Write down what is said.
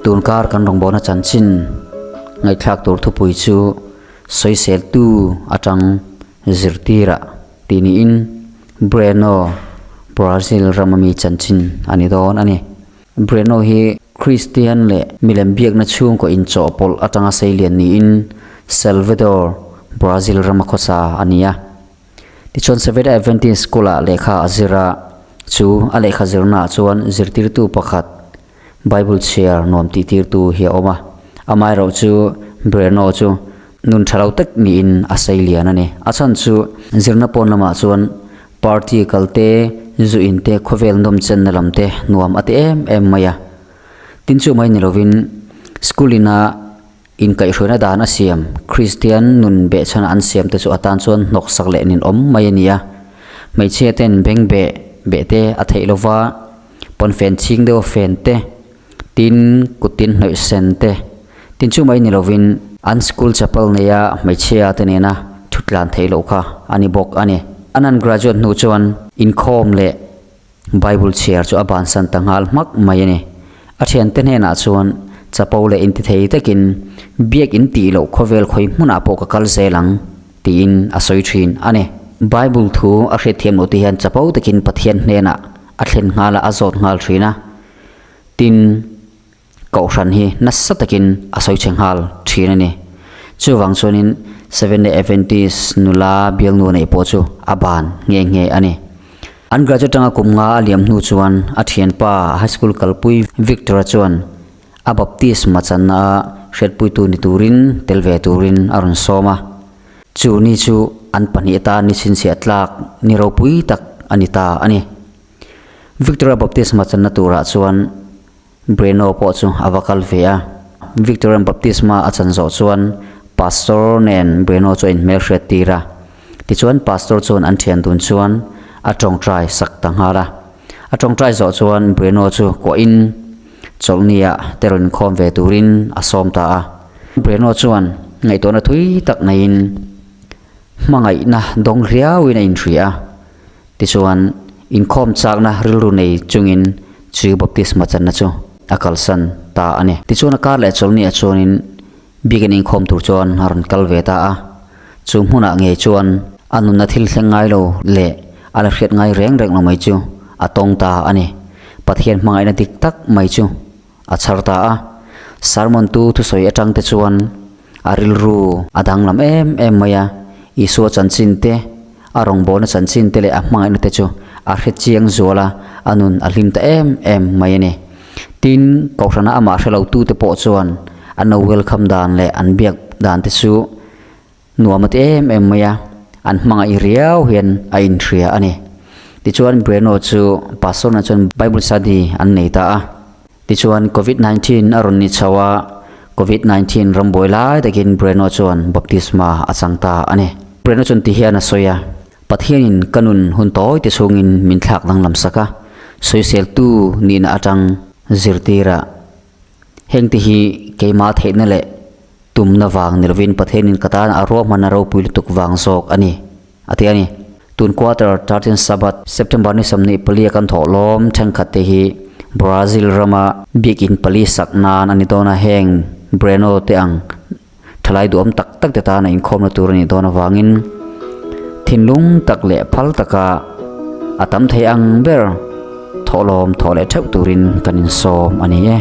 Tunkar kan rawngbawlna chanchin ngaihthlak tur thupui chu sawiseltu atang zirtira tih niin Breno, Brazil rama mi chanchin a ni dawn a ni. Breno hi Kristian leh milem biakna chhungkaw inchawhpawlh atanga seilian niin Salvador, Brazil rama khawsa a ni a. Tichuan Seventh-day Adventist School-ah lehkha a zir a, chu a lehkha zirnaah chuan zirtirtu pakhat Bible chhiar nuam tihtirtu hi a awm a. Amaherawh chu Breno chu nun tha lo tak niin a sei lian a ni. A chhan chu zirna pawn lamah chuan party kal te, zu in te, khawvel nawm chenna lam te nuam a ti em em mai a. Tin chu mai ni lovin school ina Inkaihhruaina dan a siam, Kristian nun behchhana an siam te chu atan chuan hnawksak leh ninawm mai a ni a. Hmeichhia ten beng beh beh te a theih lova, pawnfen chhing deuha fen te, tin kut tin hnawih sen te, tin chu mai ni lovin an school chapel neia hmeichhia te nena thutlan theih loh kha a ni bawk a ni. An an graduate hnu chuan inkhawm leh Bible chhiar chu a bansan ta nghal hmak mai a ni. A thiante hnenah chuan chapo leh intithei takin biak in tih loh khawvel khawi hmunah pawh ka kal zel ang tiin a sawi thin a ni. Bible thu a hriatthiam loh te hian chapo takin Pathian hnenah a thlen nghal a, a zawt nghal thin a. Tin, Kohhran hi nasa takin a sawi chhe nghal thin a ni. Chuvang chuanin Seventh-day Adventist nula bialnu neih pawh chu a ban nghe nghe a ni. An graduate atanga kum nga a liam hnu chuan a thianpa high school kalpui Victor-a chuan a baptisma channa a hriatpuitu ni turin tel ve turin a rawn sawm a. Chu ni chu an pahnih atan ni chhinchhiah tlak ni ropui tak a ni ta a ni. Victor-a baptisma channa turah chuan Breno pawh chu a va kal ve a. Victor-a'n baptisma a chan zawh chuan Pastor nen Breno chu a inhmelhriat tir a. Tichuan Pastor chuan an thian dun chuan a tawngtai sak ta nghal a. A tawngtai zawh chuan Breno chu kuahin chawlhnia te rawn inkhawm ve turin a sawm ta a. Breno chuan ngaihtuahna thui tak neiin hmangaihna dawng riauin a inhria a. Tichuan, inkhawm chakna rilru nei chungin chu baptisma channa chu a kalsan ta a ni. Tichuan a kar leh chawlhniah chuanin biakin inkhawm tur chuan a rawn kal ve ta a. Chu hmunah ngei chuan a nunna thil thleng ngai lo leh a la hriat ngai reng reng lo mai chu a tawng ta a ni. Pathian hmangaihna dik tak mai chu a chhar ta a. Sermon tu thusawi atang te chuan a rilru a danglam em em mai a, Isua chanchin te, a rawngbawlna chanchin te leh a hmangaihna te chu a hre chiang zual a, a nun a hlim ta em em mai a ni. Tin, Kohhrana amah hre lo tute pawh chuan an lo welcome dan leh an biak dan te chu nuam a ti em em mai a, an hmangaih riau hian a inhria a ni. Tichuan Breno chu Pastor na chuan Bible study an nei ta a. Tichuan Covid 19 a rawn ni chho a, Covid 19 rambuai lai takin Breno chuan baptisma a chang ta a ni. Breno chuan ti hian a sawi a, Pathianin ka nun hun tawi te chhungin min thlak danglam sak a, sawiseltu nihna atang zirtir a, hengte hi keimah theihna leh Tumna vang ni lovin Pathianin ka tan a ruahmanna ropui lutuk vang zawk a ni, a ti a ni. Tun quarter 13 Sabbath, September ni 24 a kan thawh lawm thenkhat te hi Brazil rama biakin pali sak nan a ni dawn a, heng Breno te ang thalai duhawm tak tak te tan a inkhawmna tur a nih dawn avangin thinlung tak leh phal taka a tam thei ang ber thawhlawm thawh leh theuh turin kan insawm a ni e.